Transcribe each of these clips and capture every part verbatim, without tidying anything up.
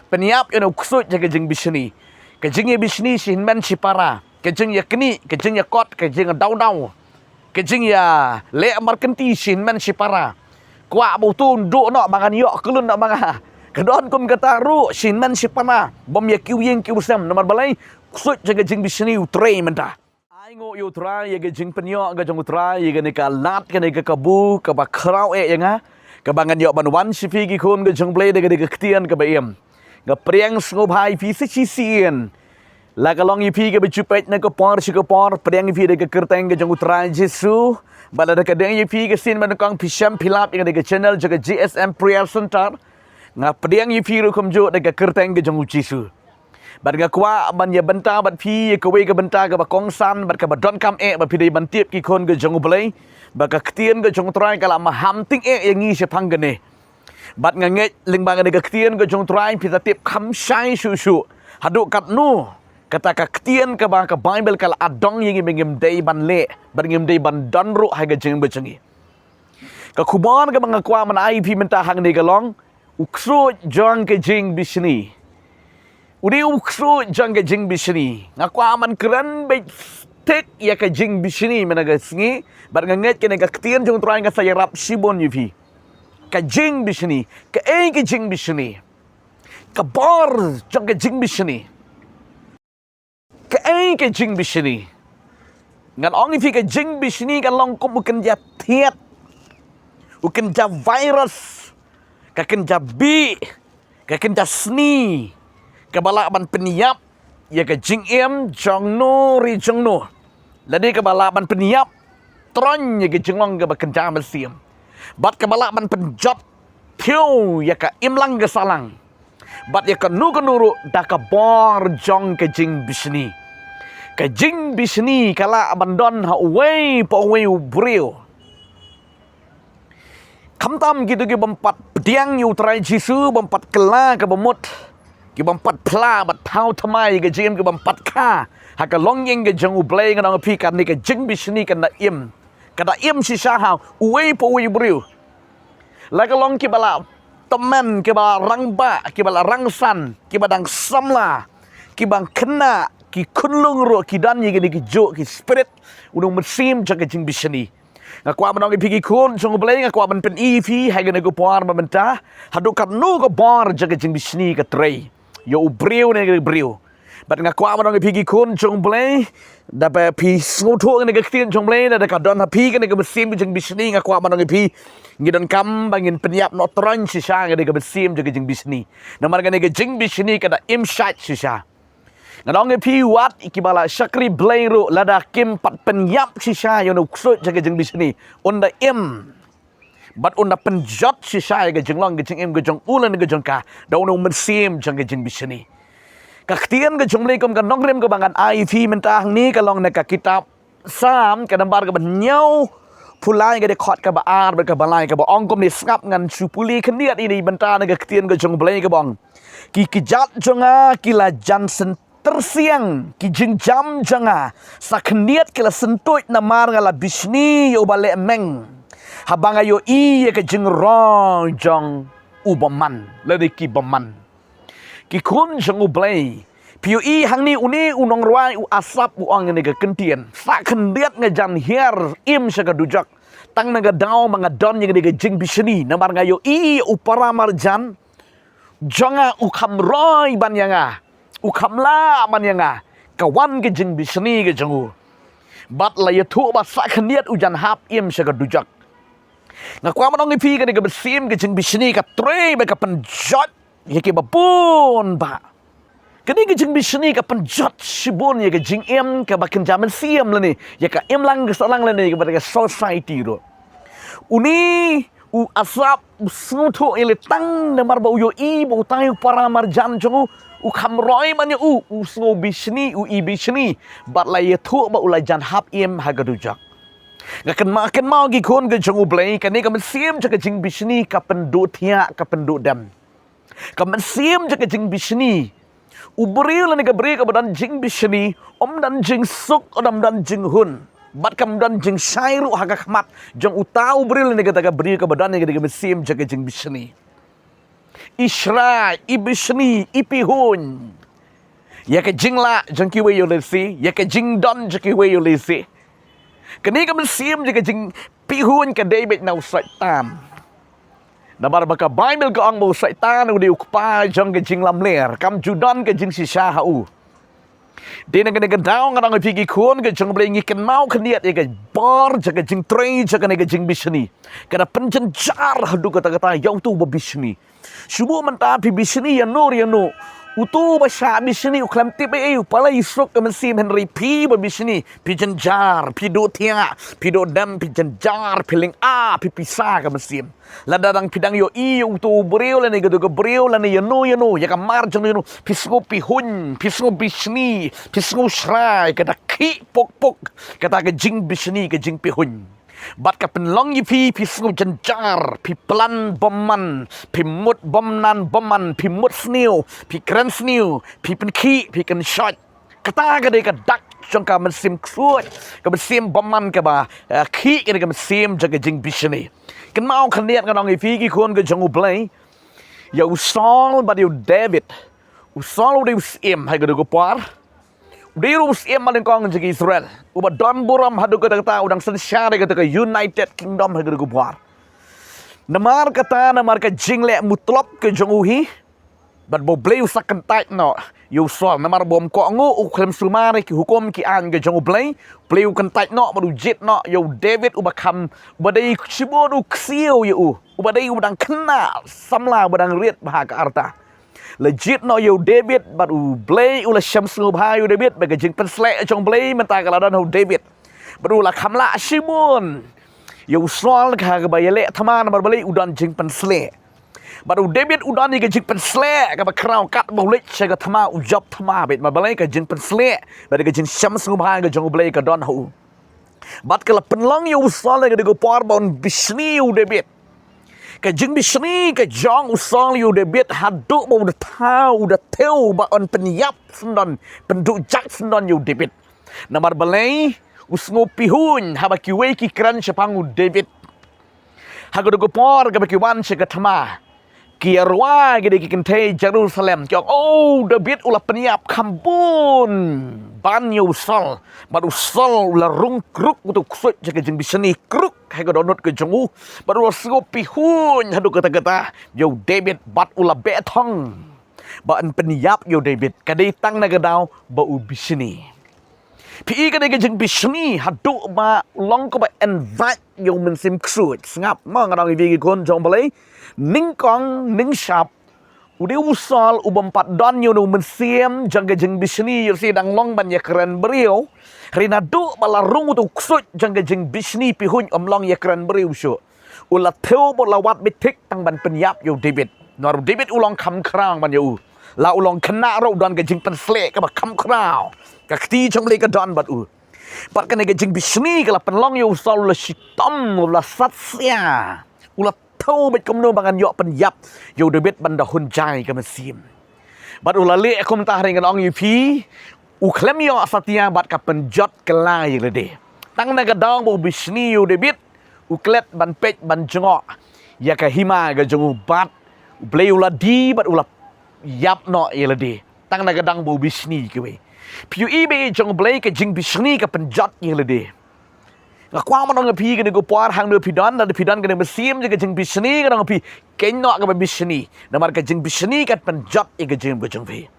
Pynïap ïa u ksuid jong ka jingbishni. Ka jingïabishni shi hynmen shi para. Ka jingïaknieh, ka jingïakot, ka jingïadawdaw. Ka jingïaleh markynti shi hynmen shi para. Kwah ba uto un duh noh ba ngan ïoh kyllon noh ma nga. Ka don kum kata ruh shi hynmen shi para. Bym ïa kiew ïing kiew sem namar balei? Ksuid jong ka jingbishni u trei mynta. Ai nguh ïa u Trai ïa ka jingpynïoh ka jong u Trai ïa kane ka lad kane ka kabu kaba khraw eh ïa nga. Kaba ngan ïoh ban wan sha phi ki khun ka jong u Blei da kane ka ktien kaba im. Nga pdiang sngewbha ïa phi sa shisien. La ka long ïa phi kaba ju peit na ka por sha ka por, pdiang ïa phi da ka kyrteng ka jong u Trai Jisu. Bad lada ka dei ïa phi ka sien ba nyngkong phi shem phi lap ïa kane ka channel jong ka G S M Prayer Center. Nga pdiang ïa phi ruh kumjuh da ka kyrteng ka jong u Jisu. Bad nga kwah ban ïa bynta bad phi ïa kawei ka bynta kaba kongsan bad kaba donkam eh ba phi dei ban tip ki khun ka jong u Blei. Ba ka ktien ka jong u Trai ka la maham tyngeh ïa ngi shaphang kane. Bad nga ngeit lyngba kane ka ktien ka jong u Trai phi sa tip kham shai shuh shuh haduh katno kata ka ktien kaba ka Baibl ka la adong ïa ngi ba ngim dei ban leh bad ngim dei ban don ruh ha ka jingim ka jong ngi. Ka khubor kaba nga kwah ban ai phi mynta hangne ka long u ksuid jong ka jingbishni. U dei u ksuid jong ka jingbishni. Nga kwah ban kren beit thik ïa ka jingbishni mynta ka sngi. Bad nga ngeit kane ka ktien jong u Trai ka sa ïarap shibun ïa phi. Ka jingbishni. Kaei ka jingbishni? Ka bor jong ka jingbishni. Kaei ka jingbishni? Ngan ong ïa phi ka jingbishni ka long kum u kynja thiat, u kynja virus, ka kynja bih, ka kynja sni, kaba lah ban pynïap ïa ka jingim jong no re jong no. Lane kaba lah ban pynïap tyrwa ïa ka jinglong kaba kynja mynsiem. Bad kaba lah ban pynjot thew ïa ka imlang ka sahlang. Bad ïa kano kano ruh da ka bor jong ka jingbishni. Ka jingbishni ka lah ban don ha uwei pa uwei u briew. Khamtam kito ki bym pat pdiang ïa u Trai Jisu, bym pat kylla kaba mut, ki bym pat phla bad thaw thymmai ïa ka jingim, ki bym pat kha ha ka longïing ka jong u Blei, ngan ong ïa phi kane ka jingbishni kan da im. Ka da im shisha ha uwei pa uwei u briew. La ka long kiba la tymmen, kiba la rangbah, kiba la rangsan, kiba dang samla, kiba khynnah, ki khunlung ruh ki don ïa kine ki juh ki spirit u nongmynsiem jong ka jingbishni. Nga kwah ban ong ïa phi ki khun jong u Blei, nga kwah ban pyni ïa phi ha kane ka por ba mynta haduh katno ka bor jong ka jingbishni ka trei ïa u briew ne ka briew. Bad nga kwah ban ong ïa phi ki khun jong u Blei, da ba phi sngewthuh ïa kane ka ktien jong u Blei, da ka don ha phi kane ka mynsiem ka jingbishni, nga kwah ban ong ïa phi, ngi donkam ba ngin pynïap noh tyrwa shisha ïa kane ka mynsiem jong ka jingbishni. Namar kane ka jingbishni ka da im shait shisha. Ngan ong ïa phi, wat kiba la shakri Blei ruh lada kim pat pynïap shisha ïa une u ksuid jong ka jingbishni, un da im. Bad un da pynjot shisha ïa ka jinglong ka jingim ka jong u lane ka jong ka da une u mynsiem jong ka jingbishni. Ka ktien ka jong u Blei kum ka nongrim kaba ngan ai ïa phi mynta hangne ka long na ka kitab Salm ka nambar kaba hynñiewphew lai, ka dkhot kaba ar bad kaba lai, kaba ong kumne, sngap, ngan shu pule khyndiat ïa kane, bynta na ka ktien ka jong u Blei kaba ong, ki kjat jong nga ki la jan syn- tyrsiang, ki jingjam jong nga sa khyndiat ki la syntuid namar nga la bishni ïa uba leh meng. Haba nga ïohi ïa ka jingroi jong u bymman lane ki bymman. Ki khun jong u Blei, phi ïohi hangne une u nongrwai u Asaph u ong ïa kane ka kyntien, sa khyndiat nga jan hiar im sha ka dujok, tang na ka daw ba nga don ïa kane ka jingbishni, namar nga ïohi ïa u para marjan jong nga u kham roi ban ïa nga, u kham lah ban ïa nga. Ka wan ka jingbishni ka jong u. Bad la ïathuh ba sa khyndiat u jan hap im sha ka dujok. Nga kwah ban ong ïa phi, kane ka mynsiem ka jingbishni ka trei bad ka pynjot ïa kiba bun bah. Kane ka jingbishni ka pynjot shibun ïa ka jingim kaba kynja mynsiem lane ïa ka imlang ka sahlang lane ïa kaba ka society ruh. Une u Asaph u sngewthuh ïaleh tang namar ba u ïohi ba utai u para marjan jong u u kham roi ban ïa u, u sngew bishni, u ibishni. Bad la ïathuh ba u la jan hap im ha ka dujok. Nga kynmaw, kynmaw ki khun ka jong u Blei, kane ka mynsiem jong ka jingbishni ka pynduh thiah, ka pynduh dem. Ka mynsiem jong ka jingbishni. U briew lane ka briew kaba don jingbishni, um don jingsuk, um don jinghun. Bad kam don jingshai ruh ha ka khmat jong uta u briew lane kata ka briew kaba don ïa ka mynsiem jong ka jingbishni. i shrai, i bishni, i pihuiñ ïa ka jinglah jong kiwei ïa lade, ïa ka jingdon jong kiwei ïa lade. Kane ka mynsiem jong ka jingpihuiñ ka dei beit na u Soitan. Namar ba ka Baibl ka ong ba u Soitan u dei u kpa jong ka jinglamler, kam ju don ka jingshisha ha u. Dei na kane ka daw nga ong ïa phi ki khun ka jong U Blei, ngi kynmaw khyndiat ïa ka bor jong ka jingtrei jong kane ka jingbishni. Ka da pynjynjar haduh katta katta ïa uto uba bishni. Shu buh mynta phi bishni ïano ïano. Uto uba shah bishni u khlem tip ei ei, u pala i suk ka mynsiem, hynrei phi ba bishni phi jynjar, phi duh thiah, phi duh dem, phi jynjar, phi lynga, phi pisa ka mynsiem. Lada dang phi dang ïohi ïa uto u briew lane kato ka briew lane ïano ïano, ïa ka mar jong ïano, phi sngew pihuiñ, phi sngew bishni, phi sngew shrai, ka da khih puk puk kata ka jingbishni, ka jingpihuiñ. Bad ka pynlong ïa phi, phi sngew jynjar, phi plan bymman, phi mut bymnan bymman, phi mut sniew, phi kren sniew, phi pynkhih, phi kynshoit. Kata ka dei ka dak jong ka mynsiem ksuid, ka mynsiem bymman kaba, eh, khih, ka dei ka mynsiem jong ka jingbishni. Kynmaw khyndiat nga ong ïa phi ki khun ka jong U Blei, ïa u Saul bad ïa u David. U Saul u dei u syiem ha kato ka por. U dei ruh u syiem ba nyngkong jong ka Israel, uba don burom haduh katta katta, u dang synshar ïa kata ka United Kingdom ha kato ka por. Namar kata, namar ka jingleh mutlop ka jong u hi, bad ba U Blei u sa kyntait noh ïa u Saul, namar ba um kohnguh, u khlem sumar ïa ki hukum ki aiñ ka jong U Blei. U Blei u kyntait noh bad u jied noh ïa u David uba kham, uba dei shibun u ksiew ïa u, uba dei uba dang khynnah samla, uba dang rit bha ka rta. La jied noh ïa u David bad U Blei u la shem sngewbha ïa u David, bad ka jingpynsleh jong U Blei mynta ka la don ha u David. Bad u la kham lah shibun ïa u Saul ha kaba ïaleh thma, namar balei? U don jingpynsleh. Bad u David u don ïa ka jingpynsleh kaba khraw, katba u leit sha ka thma u jop thma beit, namar balei? Ka jingpynsleh bad ka jingshem sngewbha ka jong U Blei ka don ha u. Bad ka la pynlong ïa u Saul ha kato ka por ba un bishni ïa u David. Ka jingbishni ka jong u Saul ïa u David haduh ba u da thaw, u da thew ba un pynïap syndon, pynduh jak syndon ïa u David. Namar balei? U sngew pihuiñ haba kiwei ki kren shaphang u David. Ha kato ka por kaba ki wan sha ka thma, ki ïarwai ki dei ki kynthei Jerusalem, ki ong, "O, u David u la pynïap kham bun ban ïa u Saul." Bad u Saul u la rung kruk, uto u ksuid jong ka jingbishni kruk ha ka dohnud ka jong u. Bad u la sngew pihuiñ haduh katta katta ïa u David, bad u la beh thong ba un pynïap ïa u David, ka dei tang na ka daw ba u bishni. Phi i, ka dei ka jingbishni haduh ba long kaba invite ïa u mynsiem ksuid. Sngap mo, nga ong ïa phi ki khun jong U Blei, nyngkong nyngshap u dei u Saul u bym pat don ïa u mynsiem jong ka jingbishni, ïa u si dang long ban ïakren briew. Hynrei naduh ba la rung uto u ksuid jong ka jingbishni pihuiñ, um long ïakren briew shuh. U la thew bad u la wad beit thik tang ban pynïap ïa u David. Namar u David u long kham khraw ban ïa u. La u long khynnah ruh u don ka jingpynsleh kaba kham khraw. Ka kti jong U Blei ka don bad u. Bad kane ka jingbishni ka la pynlong ïa u Saul u la shitom, u la sat sia. U la thew beit kumno ba ngan ïoh pynïap ïa u David ban da hun jai ka mynsiem. Bad u la leh kumta, hynrei ngan ong ïa phi, u khlem ïoh satia bad ka pynjot kylla ïa lade. Tang na ka daw ba u bishni ïa u David, u klet ban peit ban jngoh ïa ka hima ka jong u, bad U Blei u la die bad u la ïap noh ïa lade. Tang na ka daw ba u bishni kiwei. Phi ïohi ba jong U Blei ka jingbishni ka pynjot ïa lade. Nga kwah ban ong ïa phi kane ka por, hangno phi don, lada phi don kane ka mynsiem jong ka jingbishni, nga ong ïa phi, kynnoh kaba bishni. Namar ka jingbishni ka pynjot ïa ka jingim ka jong phi.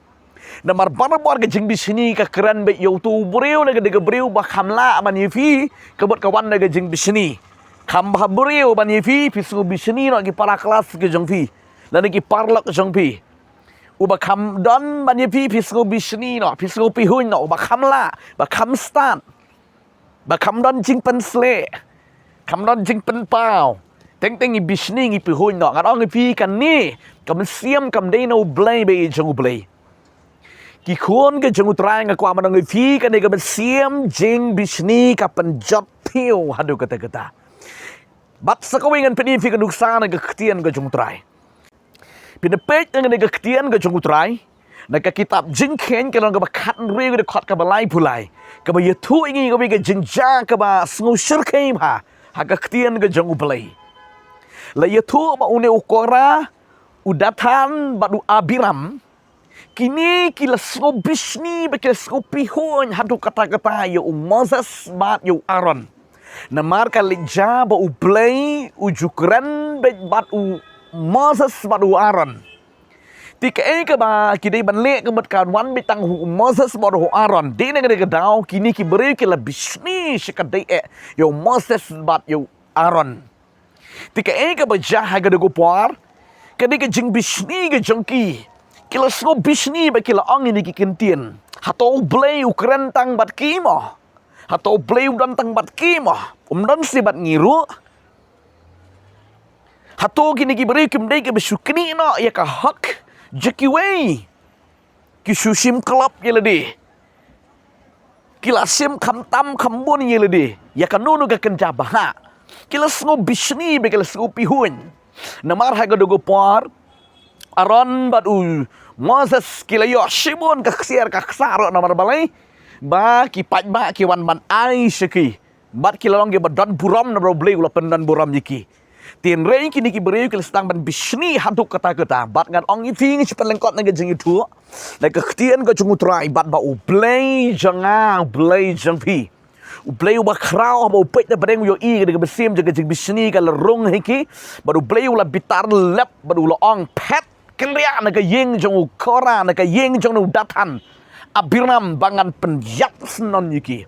Namar barabor ka jingbishni ka kren beit ïa uto u briew, lane ka dei ka briew ba kham lah ban ïa phi, ka mut ka wan na ka jingbishni. Kham bha briew ban ïa phi, phi sngew bishni noh ki para klas ka jong phi, lane ki paralok jong phi. Uba kham don ban ïa phi, phi sngew bishni noh, phi sngew pihuiñ noh, uba kham lah, ba kham stad, ba kham don jingpynsleh, kham don jingpynpaw. Teng teng ngi bishni, ngi pihuiñ noh. Ngan ong ïa phi, kane ka mynsiem kam dei na U Blei beit, jong U Blei. Ki khun ka jong U Trai, nga kwah ban ong ïa phi, kane ka mynsiem jingbishni ka pynjot phi haduh katta katta. Bad sa kawei ngan pyni ïa phi ka nuksa na ka ktien ka jong U Trai. Phin peit na kane ka ktien ka jong U Trai, na ka kitab Jingkheiñ ka lynnong kaba khathynriew, ka dkhot kaba laiphew lai, kaba ïathuh ïa ngi kawei ka jingjia kaba sngewsyrkhei bha ha ka ktien ka jong U Blei. La ïathuh ba une u Kora U Dathan bad u Abiram, kine ki la sngew bishni bad ki la sngew pihuiñ haduh katta katta ïa u Moses bad ïa u Aaron. Namar ka leit jia ba U Blei u ju kren beit bad u Moses bad u Aaron. Te kaei kaba ki dei ban leh, ka mut kan wan beit tang u Moses bad u Aaron. Dei na kane ka daw kine ki briew ki la bishni sha ka dei eh ïa u Moses bad ïa u Aaron. Te kaei kaba jia ha kane ka por, ka dei ka jingbishni ka jong ki. Ki la sngew bishni ba ki la ong ïa kine ki ktien. Hato U Blei u kren tang bad ki mo? Hato U Blei u don tang bad ki mo? Um don seh bad ngi ruh? Hato kine ki briew kim dei kiba shu knieh noh ïa ka hok jong kiwei? Ki shu shim klop ïa lade. Ki la shim kham tam kham bun ïa lade. Ïa kano kano ka kynja ba hap. Ki la sngew bishni bad ki la sngew pihuiñ. Namar ha kane ka por, Aaron bad u Moses ki la ïoh shibun ka ksiar ka ksar ruh, namar balei? Ba ki paidbah ki wan ban ai sha ki. Bad ki la long kiba don burom, namar U Blei u la pyndon burom ïa ki. Te hynrei kine ki briew ki la sdang ban bishni haduh katta katta. Bad ngan ong ïa phi, ngi shu pynlyngkot na ka jingïathuh, na ka ktien ka jong U Trai, bad ba U Blei jong nga, U Blei jong phi, U Blei uba khraw, haba u peit na pdeng u ïohi ka dei ka mynsiem jong ka jingbishni ka la rung ha ki. Bad U Blei u la bitar lep bad u la ong, phet, kynriah na ka ïing jong u Korah, na ka ïing jong u Dathan, Abiram, ba ngan pynïap syndon ïa ki.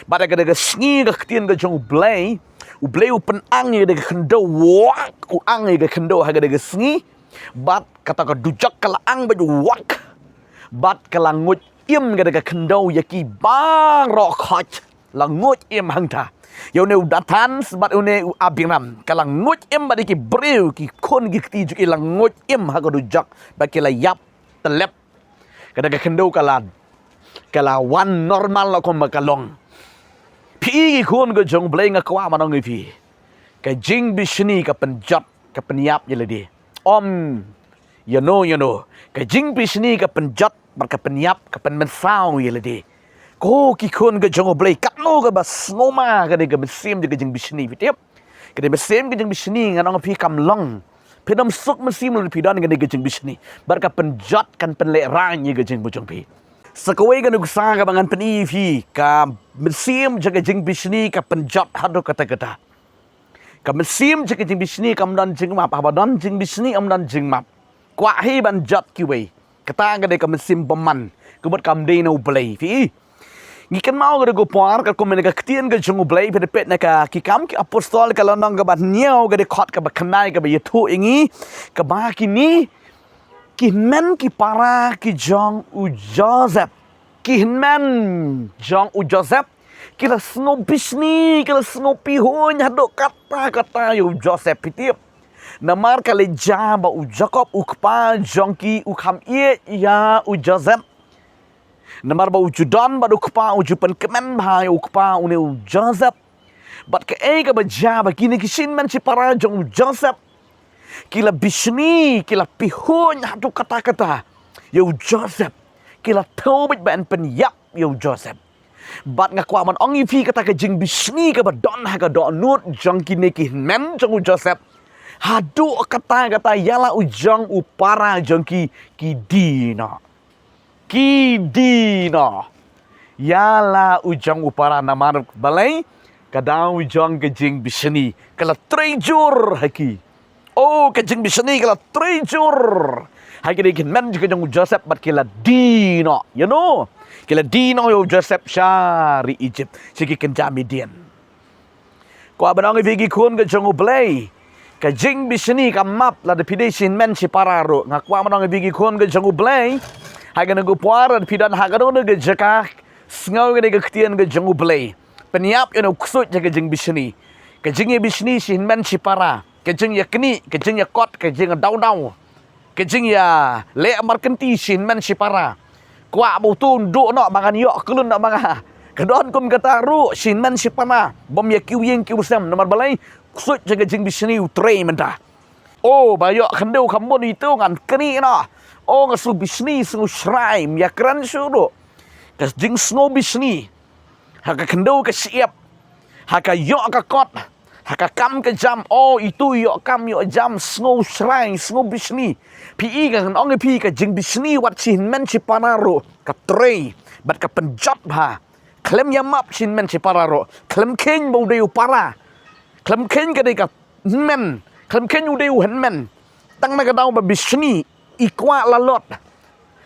Bad ha kata ka sngi, ka ktien ka jong U Blei, U Blei u pynang ïa kata ka khyndew, wak, u ang ïa ka khyndew ha kata ka sngi. Bad kata ka dujok ka la ang beit, wak. Bad ka la nguid im kata ka khyndew ïa ki baroh khoit. La nguid im hangta. Ïa une u Dathan bad une u Abiram, ka la nguid im, bad ïa ki briew, ki khun ki kti jong ki la nguid im ha ka dujok, bad ki la ïap tyllep. Kata ka khyndew ka la, ka la wan normal noh kumba ka long. Phi ki khun ka jong U Blei, nga kwah ban ong ïa phi, ka jingbishni ka pynjot, ka pynïap ïa lade. Ym ïano ïano. Ka jingbishni ka pynjot bad ka pynïap, ka pynmynsaw ïa lade. Ko ki khun ka jong U Blei, katno kaba sngewma ka dei ka mynsiem jong ka jingbishni, phi tip? Ka dei mynsiem ka jingbishni, ngan ong ïa phi, kam long. Phin ym suk mynsiem lada phi don kane ka jingbishni. Bad ka pynjot, kan pynlehraiñ ïa ka jingim jong phi. Sa kawei ka nuksa kaba ngan pyni ïa phi, ka mynsiem jong ka jingbishni ka pynjot haduh katta katta. Ka mynsiem jong ka jingbishni kam don jingmap, haba don jingbishni ym don jingmap. Kwah hi ban jot kiwei. Kata ka dei ka mynsiem bymman, ka mut kam dei na U Blei. Phi i? Ngi kynmaw ka dei ka por, ka kum na ka ktien ka jong U Blei, phi da peit na ka Ki Kam ki Apostol, ka lynnong kaba hynñiew, ka dei khot kaba khyndai, kaba ïathuh ïa ngi, kaba kine ki hynmen ki para ki jong u Joseph. Ki hynmen jong u Joseph ki la sngew bishni, ki la sngew pihuiñ haduh katta katta ïa u Joseph, phi tip. Namar ka leit jia ba u Jakob, u kpa jong ki, u kham ïeit ïa u Joseph. Namar ba u ju don bad u kpa, u ju pynkmen bha ïa u kpa une u Joseph. Bad kaei kaba jia, ba kine ki shi hynmen shi para jong u Joseph ki la bishni, ki la pihuiñ haduh katta katta ïa u Joseph. Ki la thew beit ban pynïap ïa u Joseph. Bad nga kwah ban ong ïa phi, kata ka jingbishni kaba don ha ka dohnud jong kine ki hynmen jong u Joseph, haduh katta katta ïa la u jong u para jong ki, ki die noh. Ki die noh ïa la u jong u para. Namar balei? Ka daw jong ka jingbishni ka la trei jur ha ki. Oh, ka jingbishni ka la trei jur ha kine ki hynmen ki jong u Joseph, bad ki la die noh. Ïano? Ki la die noh ïa u Joseph sha ri Egypt, sha ki kynja Midian. Kwah ban ong ïa phi ki khun ka jong U Blei, ka jingbishni kam map lada phi dei shi hynmen shi para ruh. Nga kwah ban ong ïa phi ki khun ka jong U Blei, ha kane ka por lada phi don ha kano kano ka jaka, sngew kane ka ktien ka jong U Blei. Pynïap ïa une u ksuid jong ka jingbishni. Ka jingïabishni shi hynmen shi para, ka jingïaknieh, ka jingïakot, ka jingïadaw daw, ka jingïaleh markynti shi hynmen shi para. Kwah ba uto un duh noh ba ngan ïoh kyllon noh ma nga. Ka don kum kata ruh shi hynmen shi para, bym ïa kiew ïing kiew sem. Namar balei? Ksuid jong ka jingbishni u trei mynta. Oh, ba ïoh khyndew kham bun ito ngan knieh noh. Oh, nga sngew bishni, sngew shrai, ym ïakren shuh ruh. Ka jingsngew bishni ha ka khyndew ka shyiap, ha ka ïoh ka kot, Ha ka kam ka jam, o, itu ïoh kam ïoh jam, sngew shrai, sngew bishni. Phi i, ngan ong ïa phi, ka jingbishni wat shi hynmen shi para ruh ka trei bad ka pynjot bha. Khlem ïa map shi hynmen shi para ruh. Khlem kheiñ ba u dei u para. Khlem kheiñ ka dei ka hynmen. Khlem kheiñ u dei u hynmen. Tang na ka daw ba bishni, i kwah la lot.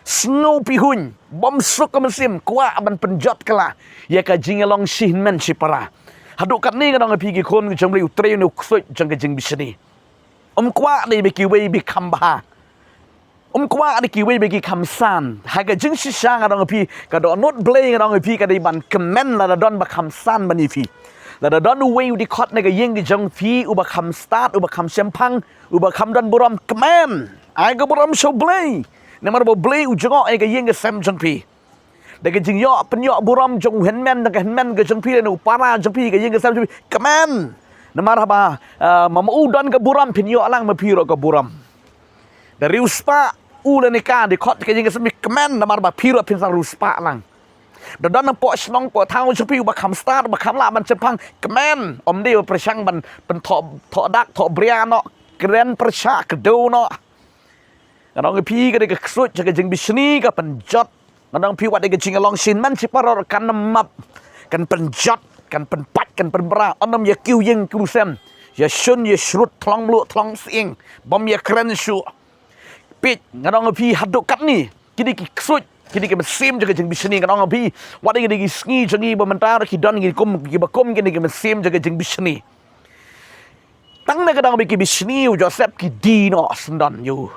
Sngew pihuiñ, bym suk ka mynsiem, kwah ban pynjot kylla ïa ka jingïalong shi hynmen shi para. Haduh katne ngan ong ïa phi ki khun ki jong U Blei, U Trai une u ksuid jong ka jingbishni. Um kwah dei ba kiwei ba kham bha. Um kwah dei kiwei ba ki kham san. Ha ka jingshisha ngan ong ïa phi, ka dohnud Blei ngan ong ïa phi ka dei ban kmen lada don ba kham san ban ïa phi. Lada don uwei u dkhot na ka ïing ka jong phi uba kham stad, uba kham shemphang, uba kham don burom, kmen. Ai ka burom sha U Blei. Namar ba U Blei u jngoh ïa ka ïing ka sem jong phi. Da ka jingïoh pynïoh burom jong u hynmen, da ka hynmen ka jong phi, da u para jong phi, ka ïing ka sem jong phi, kmen. Namar haba, ah, ma u don ka burom, phin ïoh lang ma phi ruh ka burom. Da riewspah u lane ka dkhot ka ïing ka sem, kmen, namar ba phi ruh phin sa riewspah lang. Da don hapoh shnong poh thaw jong phi uba kham stad, uba kham lah ban shemphang, kmen. Ym dei ba pyrshang ban pynthoh, thoh dak, thoh bria noh, kren pyrshah kdew noh. Ngan ong ïa phi ka dei ka ksuid jong ka jingbishni ka pynjot. Ngan ong ïa phi wat dei ka jingïalong shi hynmen shi para ruh kan map, kan pynjot, kan pynpait, kan pynbra. Ym ïa kiew ïing kiew sem, ïa shun ïa shrut, thlong mluh thlong sying, bym ïa kren shuh. Peit, ngan ong ïa phi haduh katne, ki dei ki ksuid, ki dei ki mynsiem jong ka jingbishni. Ngan ong ïa phi, wat dei ki dei ki sngi jong ngi ba mynta ruh ki don ki kum, kiba kum ki dei ki mynsiem jong ka jingbishni. Tang na ka daw ba ki bishni ïa u Joseph, ki die noh syndon ïa u.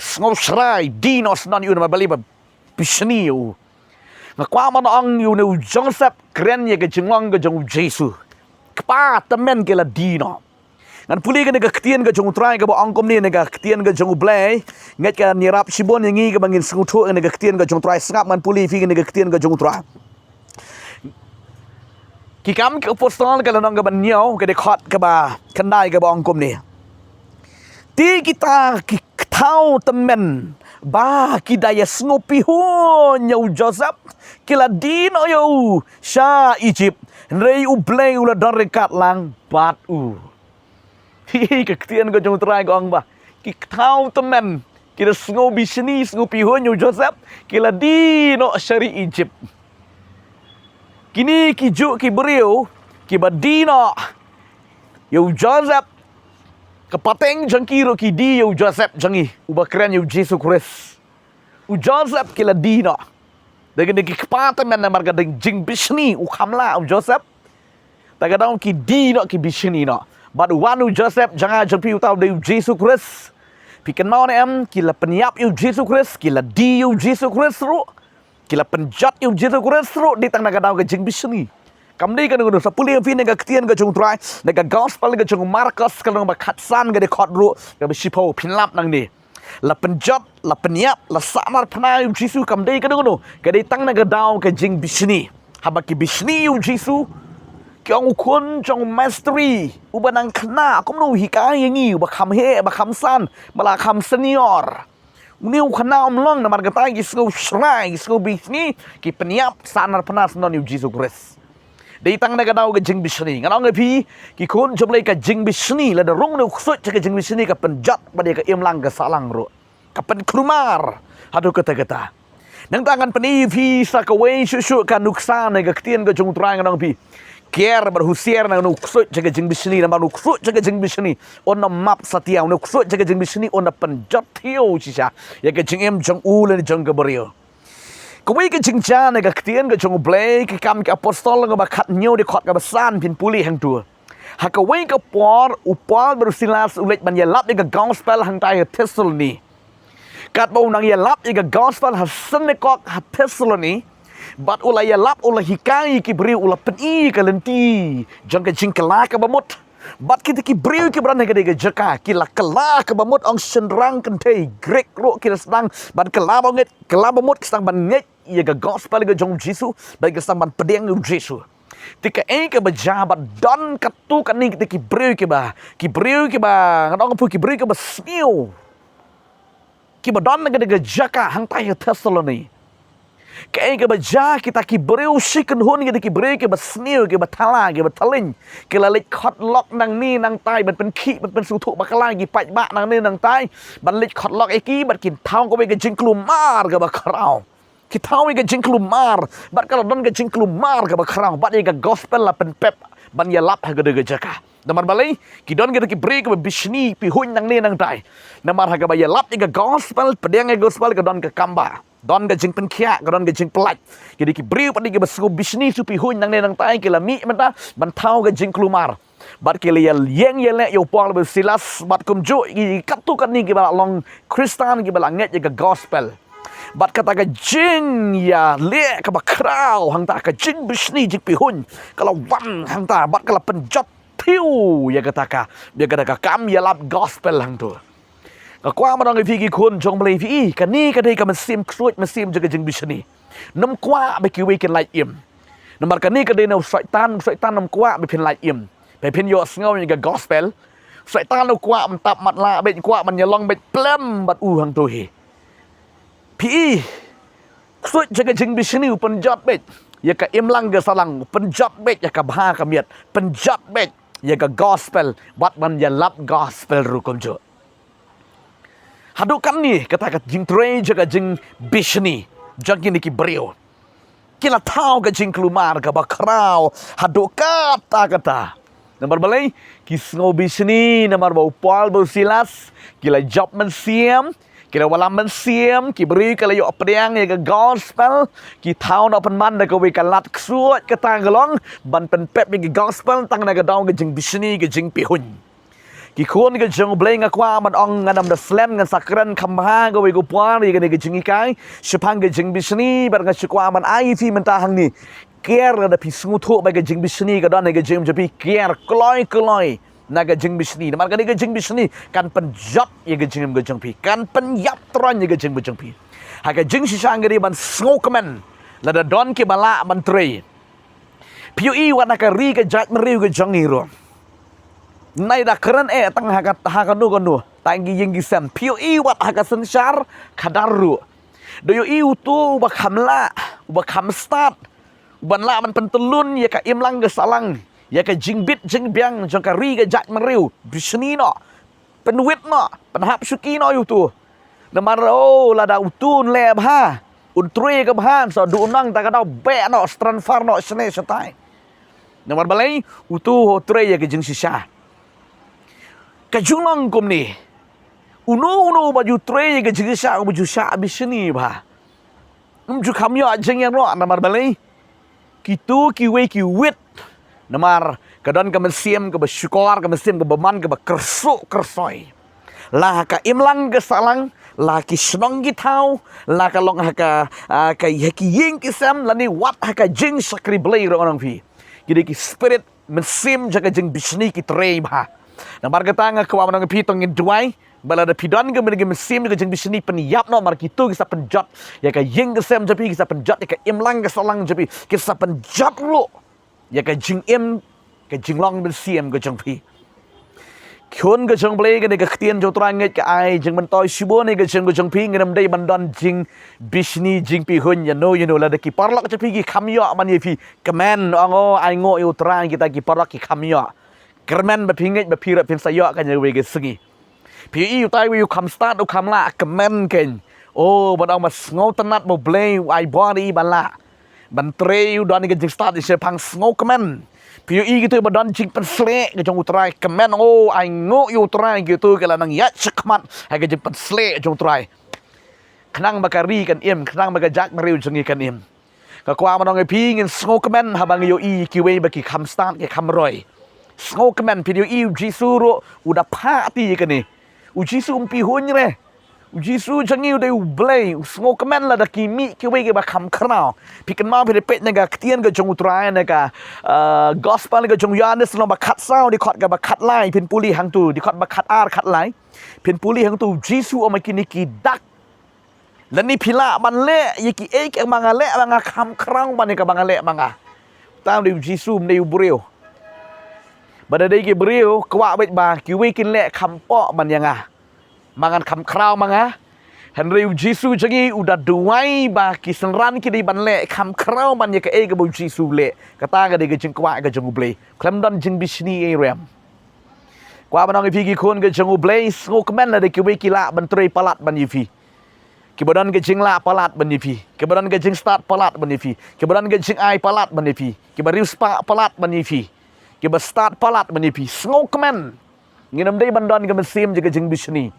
Sngew shrai, die noh syndon ïa u namar balei ba bishni ïa u. Nga kwah ban ong ïa une u Joseph, kren ïa ka jinglong ka jong U Jisu. Kpa tymmen ki la die noh. Ngan pule kane ka ktien ka jong U Trai kaba ong kumne, na ka ktien ka jong U Blei. Ngeit kan ïarap shibun ïa ngi kaba ngin sngewthuh kane ka ktien ka jong U Trai. Sngap, ngan pule ïa phi kane ka ktien ka jong U Trai. Ki Kam ki Apostol ka lynnong kaba hynñiew, ka dkhot kaba khyndai, kaba ong kumne: Te kita ki kthaw tymmen ba ki da ïasngewpihuiñ ïa u Joseph, ki la die noh ïa u sha Ijipt, hynrei U Blei u la don ryngkat lang bad u. Hi, ka ktien ka jong U Trai ka ong ba ki kthaw tymmen, ki da sngew bishni, sngew pihuiñ ïa u Joseph, ki la die noh sha ri Ijipt. Kine ki juh ki briew kiba die noh ïa u Joseph, ka pateng jong ki ruh ki die ïa u Joseph jong ngi, uba kren ïa u Jisu Khrist. U Joseph ki la die noh. Da kine ki kpa tymmen namar ka dei jingbishni, u kham lah u Joseph. Da ka daw ki die noh, ki bishni noh. Bad u wan u Joseph jong nga jong phi, uta u dei u Jisu Khrist. Phi kynmaw ne em, ki la pynïap ïa u Jisu Khrist, ki la die ïa u Jisu Khrist ruh. Ki la pynjot ïa u Jisu Khrist ruh, dei tang na ka daw ka jingbishni. Kam dei kano kano, sa pule ïa phi na ka ktien ka jong U Trai, na ka gospel ka jong u Markos, ka lynnong ba khatsan, ka dkhot ruh kaba shiphew, phin lap nangne. La pynjot, la pynïap, la sahnarphna ïa u Jisu, kam dei kano kano, ka dei tang na ka daw ka jingbishni. Haba ki bishni ïa u Jisu, ki ong, u khun jong u Mestri, uba nang khynnah, kumno u hikai ïa ngi, uba kham heh, uba kham san, ba la kham senior. Une u khynnah um long, namar kata ki sngew shrai, ki sngew bishni, ki pynïap, sahnarphna syndon ïa u Jisu Khrist. Dei tang na ka daw ka jingbishni. Ngan ong ïa phi, ki khun jong U Blei, ka jingbishni, lada rung une u ksuid sha ka jingbishni, ka pynjot bad ïa ka imlang ka sahlang ruh. Ka pynkulmar haduh katta katta. Nangta ngan pyni ïa phi sa kawei shuh shuh ka nuksa na ka ktien ka jong U Trai, ngan ong ïa phi. Kiar bad husiar na une u ksuid sha ka jingbishni, namar une u ksuid sha ka jingbishni un da map satia, une u ksuid sha ka jingbishni un da pynjot thiaw shisha ïa ka jingim jong u lane jong ka briew. Kawei ka jingjia na ka ktien ka jong U Blei, Ki Kam ki Apostol, lynnong ba khathynñiew, dkhot kaba san, phin pule hangto. Ha kawei ka por, u Paul bad u Silas u leit ban ïalap ïa ka gospel hangtai ha Thessaloni. Katba u nang ïalap ïa ka gospel ha synagog ha Thessaloni, bad u la ïalap, u la hikai ïa ki briew, u la pyni ïa ka lynti jong ka jingkylla kaba mut. Bad kita ki briew kiba don ha katei ka jaka ki la kylla kaba mut, ong shynrang kynthei, Grik ruh, ki la sdang ban kylla ba ngeit, kylla ba mut, ki sdang ban ngeit ïa ka gospel ka jong U Jisu, bad ki sdang ban pdiang ïa U Jisu. Te kaei kaba jia ba don katto katne kita ki briew kiba, ki briew kiba, ngan ong ïa phi, ki briew kiba sniew, kiba don ha katei ka jaka hangtai ha Thessaloni. Kaei kaba jia, kita ki briew shi kynhun ki dei ki briew kiba sniew, kiba thala, kiba thlieñ. Ki la leit khot lok nangne nangtai ban pynkhih, ban pynsngewthuh bakla ïa ki paidbah nangne nangtai. Ban leit khot lok ïa ki bad ki thaw kawei ka jingkulmar kaba khraw. Ki thaw ïa ka jingkulmar bad ka la don ka jingkulmar kaba khraw bad ïa ka gospel la pynpep ban ïalap ha kata ka jaka. Namar balei? Ki don kita ki briew kiba bishni pihuiñ nangne nangtai. Namar ha kaba ïalap ïa ka gospel, pdiang ïa ka gospel, ka don ka kamba, don ka jingpynkhiah, ka don ka jingpyllait. Ki dei ki briew pat kiba shu bishni shu pihuiñ nangne nangtai, ki la mih mynta ban thaw ka jingkulmar. Bad ki la ïeng ïaleh ïa u Paul bad Silas bad kumjuh ïa katto katne kiba la long Khristan, kiba la ngeit ïa ka gospel. Bad kata ka jingïaleh kaba khraw hangta, ka jingbishni jingpihuiñ, ka la wan hangta bad ka la pynjot thiew ïa kata ka, ïa kata ka kam ïalap gospel hangto. Nga kwah ban ong ïa phi ki khun jong U Blei, phi i, kane ka dei ka mynsiem ksuid, mynsiem jong ka jingbishni. Nym kwah ba kiwei kin lait im. Namar kane ka dei na u Soitan, u Soitan nym kwah ba phin lait im. Ba phin ïohsngew ïa ka gospel. Soitan u kwah ban tap matlah beit, kwah ban ïalong beit plem bad u hangto hi. Phi i, ksuid jong ka jingbishni u pynjot beit ïa ka imlang ka sahlang, u pynjot beit ïa ka bha ka miat, pynjot beit ïa ka gospel bad ban ïalap gospel ruh kumjuh. Haduh katne kata ka jingtrei jong ka jingbishni jong kine ki briew, ki la thaw ka jingkulmar kaba khraw haduh katta katta. Namar balei? Ki sngew bishni namar ba u Paul bad u Silas ki la jop mynsiem, ki la wallam mynsiem, ki briew ki la ïoh pdiang ïa ka gospel, ki thaw noh pynban da kawei ka lad ksuid, kata ka long ban pynpep ïa ka gospel tang na ka daw ka jingbishni, ka jingpihuiñ. Ki khun ka jong U Blei, nga kwah ban ong, ngan ym da slem, ngan sa kren kham bha kawei ka por ïa kane ka jinghikai shaphang ka jingbishni, bad nga shu kwah ban ai ïa phi mynta hangne. Kiar lada phi sngewthuh ba ka jingbishni ka don ha ka jingim jong phi, kiar kloi kloi na ka jingbishni. Namar kane ka jingbishni kan pynjot ïa ka jingim ka jong phi, kan pynïap troiñ ïa ka jingim ka jong phi. Ha ka jingshisha ngi dei ban sngewkmen lada don kiba lah ban trei. Phi ïohi wat ha ka ri ka jaitbynriew ka jong ngi ruh, nai da kren eh tang ha ka, ha kano kano, tang ki ïing ki sem, phi ïohi wat ha ka synshar khadar ruh, da ïohi uto uba kham lah, uba kham stad, uban lah ban pyntyllun ïa ka imlang ka sahlang, ïa ka jingbit jingbiang jong ka ri ka jaitbynriew, bishni noh, pynwit noh, pynhap shuki noh ïa uto. Namar, oh, lada uto un leh bha, un trei ka bha, sa duh nang ta ka daw beh noh, transfer noh shane shatai. Namar balei? Uto u trei ïa ka jingshisha. Ka ju long kumne. Uno uno uba ju trei ïa ka jingshisha, uba ju shah bishni bha, um ju kham ïoh jingïaroh. Namar balei? Kito kiwei ki wit namar ka don ka mynsiem kaba shukor, ka mynsiem kaba bymman, kaba kyrsuh kyrsoi. La ha ka imlang ka sahlang, la ha ki shnong ki thaw, la ka long ha ka, ah, ka, ha ki ïing ki sem, lane wat ha ka jingshakri Blei ruh, nga ong ïa phi. Ki dei ki spirit, mynsiem jong ka jingbishni ki trei bha. Namar kata nga kwah ban ong ïa phi, to ngin duwai ba lada phi don ka myn-, ka mynsiem jong ka jingbishni, pynïap noh, namar kito ki sa pynjot ïa ka ïing ka sem jong phi, ki sa pynjot ïa ka imlang ka sahlang jong phi, ki sa pynjot ruh ïa ka jingim, ka jinglong mynsiem ka jong phi. Khun ka jong U Blei, kane ka ktien jong U Trai ngeit ka ai jingmyntoi shibun ïa ka jingim ka jong phi. Ngin ym dei ban don jingbishni, jingpihuiñ ïano ïano. Lada ki paralok jong phi ki kham ïoh ban ïa phi kmen, ong, oh, ai nguh ïa U Trai, kita ki paralok ki kham ïoh. Kyrmen ba phi ngeit ba phi ruh phin sa ïoh kane kawei ka sngi. Phi ïohi utai uwei u kham stad, u kham lah, kmen kein. Oh, ban ong ba sngewtynnat ba U Blei u ai bor ïa i ban lah ban trei, u don ïa ka jingstad ïa i shaphang, sngewkmen. Phi ïohi kito ba don jingpynsleh ka jong U Trai, kmen, oh, ai nguh ïa U Trai, kito ki la nang ïaid shakhmat ha ka jingpynsleh jong U Trai, khnang ba ka ri kan im, khnang ba ka jaitbynriew jong ngi kan im. Nga kwah ban ong ïa phi, ngin sngewkmen haba ngi ïohi kiwei ba ki kham stad, ki kham roi. Sngewkmen. Phi ïohi U Jisu ruh u da phah ti ïa kane. U Jisu um pihuiñ re. U Jisu jong ngi u dei U Blei, u sngewkmen lada ki mih kiwei kiba kham khraw. Phi kynmaw, phi da peit na ka ktien ka jong U Trai, na ka, ah, gospel ka jong u Ïoannis lynnong ba khatsaw, dkhot kaba khatlai, phin pule hangto, dkhot ba khatar, khatlai. Phin pule hangto, U Jisu u ong ba kine ki dak, lane phi lah ban leh ïa kiei kiei ba nga leh, ba nga kham khraw ban ïa kaba nga leh ba nga. Tang dei U Jisu, ym dei u briew. Ba da dei ki briew, kwah beit ba kiwei kin leh kham pop ban ïa nga. Ma ngan kham khraw ma nga. Hynrei u Jisu jong ngi u da duwai ba ki synran ki dei ban leh kham khraw ban ïa kaei kaba u Jisu u leh. Kata ka dei ka jingkwah ka jong U Blei. Khlem don jingbishni ei ruh em. Kwah ban ong ïa phi ki khun ka jong U Blei, sngewkmen lada kiwei ki lah ban trei palat ban ïa phi. Kiba don ka jinglah palat ban ïa phi. Kiba don ka jingstad palat ban ïa phi. Kiba don ka jingai palat ban ïa phi. Kiba riewspah palat ban ïa phi. Kiba stad palat ban ïa phi. Sngewkmen. Ngin ym dei ban don ka mynsiem jong ka jingbishni.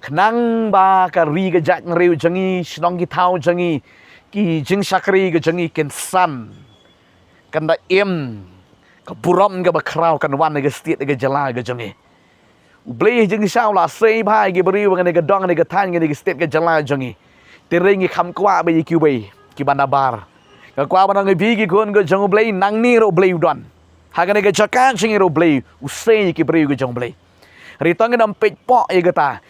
Khnang ba ka ri ka jaitbynriew jong ngi, shnong ki thaw jong ngi, ki jingshakri ka jong ngi kin san. Kan da im ka burom kaba khraw kan wan na ka stet ka jylla ka jong ngi. U Blei ha jingshisha u la sei bha ïa ki briew ha kane ka dong, ha kane ka thaiñ, ha kane ka stet ka jylla jong ngi. Te hynrei ngi kham kwah ba ïa kiwei kiba nabar. Nga kwah ban ong ïa phi ki khun ka jong U Blei, nangne ruh U Blei u don. Ha kane ka jaka jong ngi ruh U Blei u sei ïa ki briew ka jong U Blei. Hynrei to ngin ym peit poh ïa kata.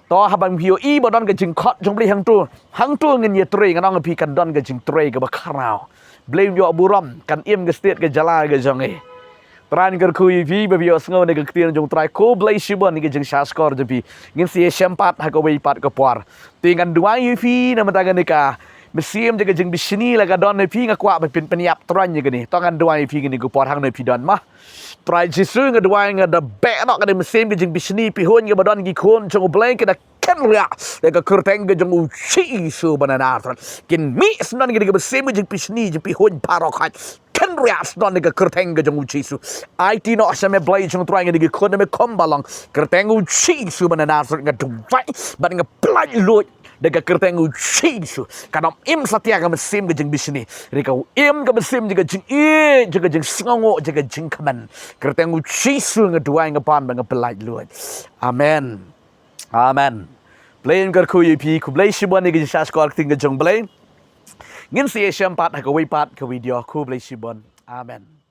To haba phi ïohi ba don ka jingkhot jong U Blei hangto, hangto ngin ïatrei, ngan ong ïa phi kan don ka jingtrei kaba khraw. Blei un ïoh burom, kan im ka stet ka jylla ka jong ngi. Trai un kyrkhu ïa phi ba phi ïohsngew na ka ktien jong U Trai. Khublei shibun ïa ka jingshahshkor jong phi. Ngin sa ïashem pat ha kawei pat ka por. Te ngan duwai ïa phi na ka bynta kane ka mynsiem jong ka jingbishni la ka don ha phi, nga kwah ba phin pynïap trai ïa kane. To ngan duwai ïa phi kane ka por hangne phi don ma. Trai Jisu, nga duwai, nga da beh noh ka dei mynsiem ka jingbishni, pynhun kaba don ki khun jong U Blei, ki da kynriah da ka kyrteng ka jong U Jisu ba na Nasareth. Kin mih shnong ki dei ka mynsiem ka jingbishni, jingpynhun baroh khoit. Kynriah shnong da ka kyrteng ka jong U Jisu. Aiti noh sha me Blei jong U Trai, nga dei ki khun na me kum ba long. Kyrteng U Jisu ba na Nasareth nga duwai bad nga pyllait luid da ka kyrteng U Jisu. Kan ym im satia ka mynsiem ka jingbishni. Hynrei ka im ka mynsiem jong ka jingïeit, jong ka jingsngewnguh, jong ka jingkmen. Kyrteng U Jisu nga duwai, nga pan bad nga pyllait luid. Amen. Amen. Blei un kyrkhu ïa phi. Khublei shibun ïa ka jingshahshkor ktien ka jong U Blei. Ngin sa ïashem pat ha kawei pat ka video. Khublei shibun. Amen.